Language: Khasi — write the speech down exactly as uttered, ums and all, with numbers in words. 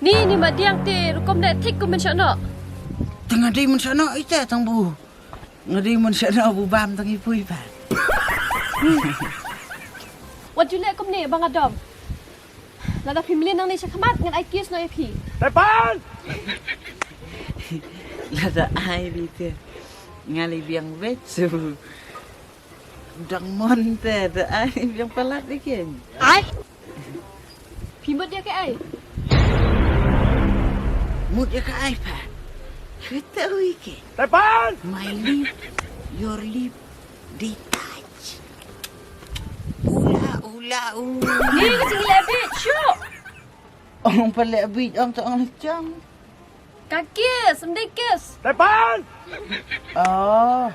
Ni, ni madiang te rukom ne thik kum men shano. Tang ada men shano ite tang bu. Ngadi men shano bu bam tang ipui pa. Wat ju leh kumne ba nga dom. Lada phi mlien nangne sha khmat ngan ai kiss noh ïa phi. Lada ai di te. Nga lei biang beit shu. Dang mon te da ai biang palat ïa ki. Ai. Phi mut ïa kaei? Mut ïa kaei pa? Kata ui ke. My lip, your lip, they touch. Ula ula u. Ni ka jingleh beit shuh. Ong pa leh beit ong to ong leh chong. Ka kiss, em dei kiss. Oh.